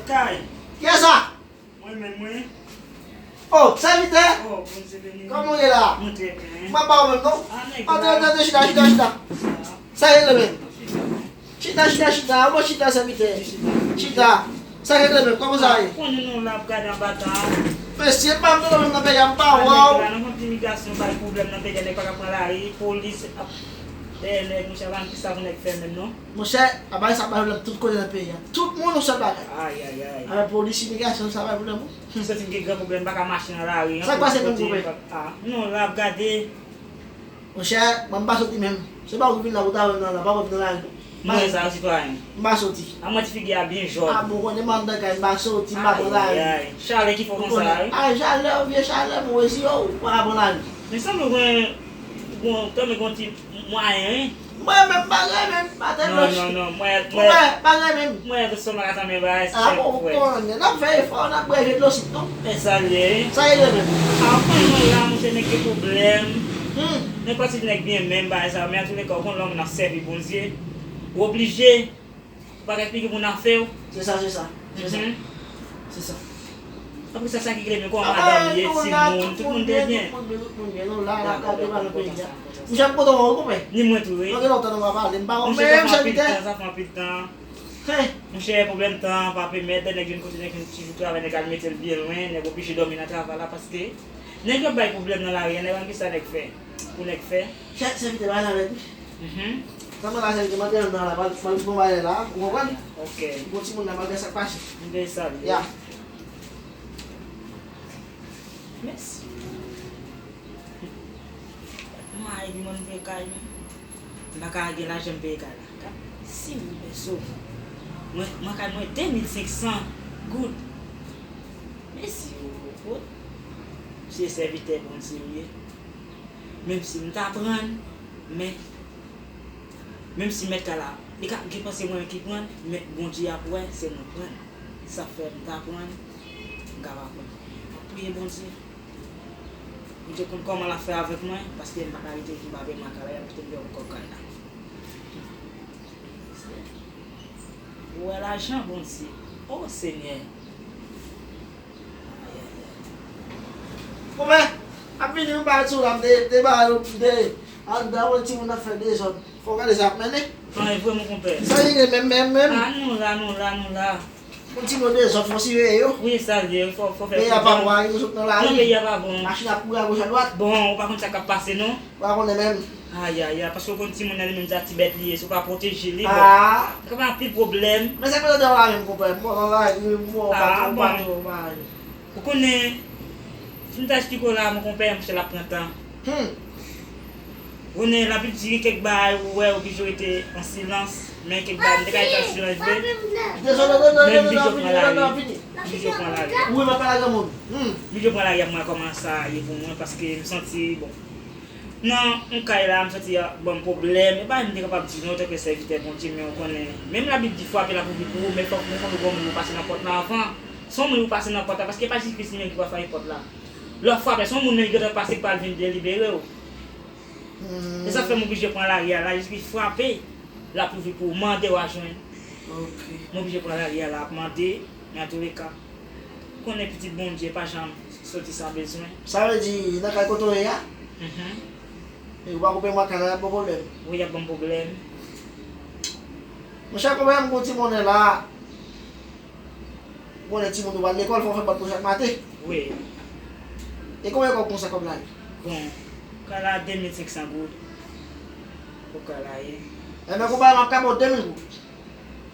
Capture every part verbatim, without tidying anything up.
Kay. Kiyès sa? Mwen menm, wi. Oh, sèvitè! Oh, Bondye beni. Kòman w ye la? Mwen trè byen. M ap ba w menm, non? Ah, nèg la. Antre, antre, antre, chita, chita, chita. Sa regle menm. Chita. Chita, chita, chita. Ou bon chita, sèvitè. Chita. Chita. Sa regle menm. Kòman sa ye? Konnen nou la ap gade anba tan. Mesye, m pa m nan peyi a, m pa wè w. Ah, nèg la, nan yon ti imigrasyon bay pwoblèm nan peyi a, nèg pa ka pran lari, polis ap dèyè nèg, monchè, pa m ki sa pou nèg fè menm, non. Monchè, bagay sa bay pwoblèm tout kote nan peyi a. Tout moun yon sèl bagay. Ay, ay, ay. Avèk polis, imigrasyon, sa bay pwoblèm, wi. M santi m gen gran pwoblèm, m pa ka mache nan lari. Sa k pase menm, konpè? Ah, non, la ap gade. Monchè, mwen m pa soti menm. Se pa ou ki vin la pou ta wè m nan la, pa wè m nan lari, non. Mwen sa, sitwayen. M pa soti. A mwen ti figi a byen jòn. Ah, bon, konnen m anndan kay, m pa soti, m pa pran lari. Ay, ay. Chalè ki fò konsa, wi. Ay, chalè, vye chalè, mwen resi yo, m pa ka pran lari. Men sanble w gen, gen, tanmen gen yon ti mwayen, wi. Mwen menm pa gen menm, pa tèt lòch. Non, non, non, mwen, mwen, mwen pa gen menm. Mwen, lestomak atan men bagay, ah, bon, ou konnen, n ap fè efò, n ap bwè je dlo sit, non. E sa l ye, wi. Sa ye menm. Ah, ou konnen nou la, monchè, nèg gen pwoblèm. Hmm. Nenpòt ti nèg byen menm, bagay sa, men antouleka, ou konn lè yon moun ap sèvi Bondye, ou oblije, ou pa ka esplike moun afè w. Se sa, se sa. Se sa. Mhm. Se sa. Apre sa, sa ki rele men kòman madanm ye, timoun, tout moun te byen. Tout moun byen, tout moun byen, non, la, la, la, devan nan peyi a. Misye ap kontan wè w, konpè. Ni mwen tou, wi. Nan gen lontan nou pa pale, m pa wè w menm, sèvitè. Monchè, sa fè anpil tan, sa fè anpil tan. Monchè, pwoblèm tan pa pèmèt, lè nèg jwenn kote nèg vin toujou travay, nèg al mete l byen lwen, nèg oblije dòmi nan travay la, paske nèg yo ap bay pwoblèm nan lari a, nèg pa konn kisa nèg fè, pou nèg fè. Chak sèvitè pa alèz, wi. Mhm. Kòman la, sèvitè, m antre anndan la, pral, pral fè yon bagay la, ou konprann? Ok. Bon, timoun la, malgre sa k pase. M te salye. Ya. Mèsi. Mwen a epi mwen peye kay mwen. M pa ka gen lajan m peye kay la. Gad si m pèso. Mwen, mwen kay mwen de mil senk san goud. Mèsi, o, o. Se sèvitè Bondye ou ye. Menm si m ta pran, men Menm si mèt kay la, li ka gen panse mwen ki pran, men Bondye ap wè se mwen pran. Sa fè m ta pran, m ka pa pran. M ap priye Bondye. Bondye konn kòman l ap fè avèk mwen, paske m pa ka rete pou m pa peye mwen kay la, y ap kite m peye yon kòb kay la. Ou wè lajan, Bondye. O Senyè. Konpè, ap vini, m pa sou la, m te, te ba yo, m te anndan, wè timoun ap fè dezòd. Fò w gade sa ap mennen. An, e vre, mon konpè. Sa li gen menm, menm, menm. A, nou la, nou la, nou la. Moun timoun dezòd, fò siveye yo. Wi, sa l ye, fò, fò fè prizon. Peyi a pa bon, a, nou sot nan lari. Non, peyi a pa bon. Machin ap kouri agoch adwat. Bon, ou pa konn sa k ap pase, non. Ou pa konnen menm. Ayayay, paske w konn timoun nan li menm se ti bèt li ye, si w pa pwoteje li, bon. Ah. Sa ka bay anpil pwoblèm. Men sa k mete w nan lari menm, konpè. M nan lari, m wè w pa twò, m pa twò, m pa. Ou konnen, si m ta esplike w la, mon konpè, monchè, l ap pran tan. Hmm. Ou konnen, Labib di gen kèk bagay, ou wè, oblije w rete an silans, men kèk bagay, m te ka rete an silans vre. Dezòd, non, non, non, non, non, vini, non, non, vini. M oblije pran lari. Wi, m ap pale ak granmoun. Hmm. M oblije pran lari a pou mwen kòman sa ye pou mwen, paske m santi, bon. Nan yon kay la, m santi y ap ban m pwoblèm. E pa m te kapab di non, antanke sèvitè Bondye, men ou konnen, menm Labib di frape l ap ouvri pou ou, men fòk nou konnen granmoun yo pase nan pòt la avan. Se yon moun pou pase nan pòt la, paske e pa Jezikri li menm ki pral frape pòt la. Lè w frape, se yon moun menm ki gentan pase ki pral vin delibere w. Hmm. Se sa k fè m oblije pran lari a la, Jezikri frape, l ap ouvri pou ou, mande w a jwenn. Ok. M oblije pran lari a la, ap mande, men antouleka. Konnen pitit Bondye pa janm soti san bezwen. Sa vle di, nan kay kote w ye a? Mhm. E ou pa konprann mwen kay la, y ap bon pwoblèm. Wi, y ap bon pwoblèm. Monchè, konprann m gon ti monnen la. Ou konnen timoun yo pral lekòl, fò w fè bòt pou chak maten. Wi. E konbyen kòb konsa kòb la ye? Bon, kay la de mil senk san goud. Pou kay la ye. Enben, konpè, m ap ka ba w de mil goud.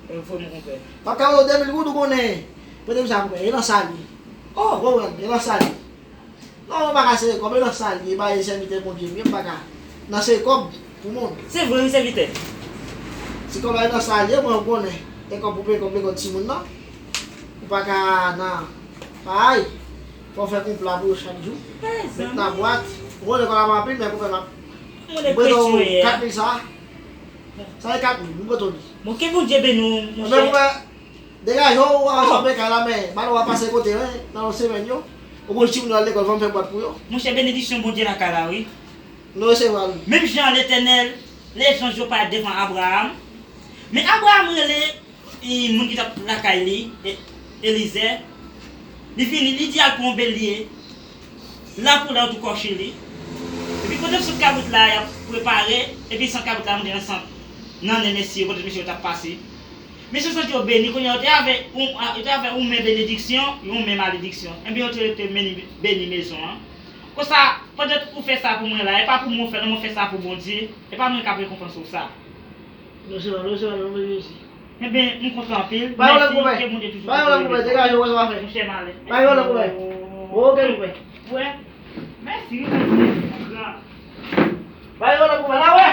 E fò m konpè. M ap ka ba w de mil goud, ou konnen. Prete m sa, konpè. E nan sa l ye. Oh! Ou konprann? E nan sa l ye. Non, ou pa ka sere kòb, e nan sa l ye, ba e sèvitè Bondye m ye, m pa ka nan sere kòb pou moun. Se vre, wi, sèvitè. Si kòb la e nan sa l ye, mwen ou konnen. E kòb pou peye kòb lekòl timoun nan. Ou pa ka nan, pa ay. Fò w fè konpla pou yo chak jou. Met nan bwat. Ou konnen kòb la pa anpil, men konpè m ap. Mwen prete w kat mil sa. Sa e kat mil, m prete w li. Bon, ke Bondye beni w, monchè. Degaje w, w a janbe kay la, men, malè w a pase kote, wi, nan yon semèn yo. Ou konn timoun yo al lekòl, fò m fè bwat pou yo. Monchè, benediksyon Bondye lakay la, wi. Nou resevwa l. Menm jan Letènèl, lè zanj yo parèt devan Abraram. Men Abraram rele, e, moun ki t ap lakay li, e, Elizè, li vini, li di al pran yon belye, lapoulè otou kòchi li. Epi kote sant kabrit la, y ap prepare, epi sant kabrit la monte nan sant, nan nen mesye yo, kote mesye yo t ap pase. Mesye yo santi yo beni, kounye a, yo te avè yon, yo te avè yon men benediksyon, yon men malediksyon. Ebyen, yo te rete beni, beni mezon an. Konsa, pandan ou fè sa pou mwen la, e pa pou mwen fè, non, mwen fè sa pou Bondye, e pa mwen k ap rekonpanse w sa. Douseman, douseman, non, men Jezi. Ebyen, m kontan anpil. Ba yo lòt koupe. Mèsi, ke Bondye toujou kontinye beni w. Ba yo lòt koupe, degaje w, wè sa w ap fè. Monchè, m ale. Ba yo lòt koupe. Mèsi. Ok, koupe. Wè. Mèsi, wi, Bondye, gran. Ba yo lòt koupe, la, wè.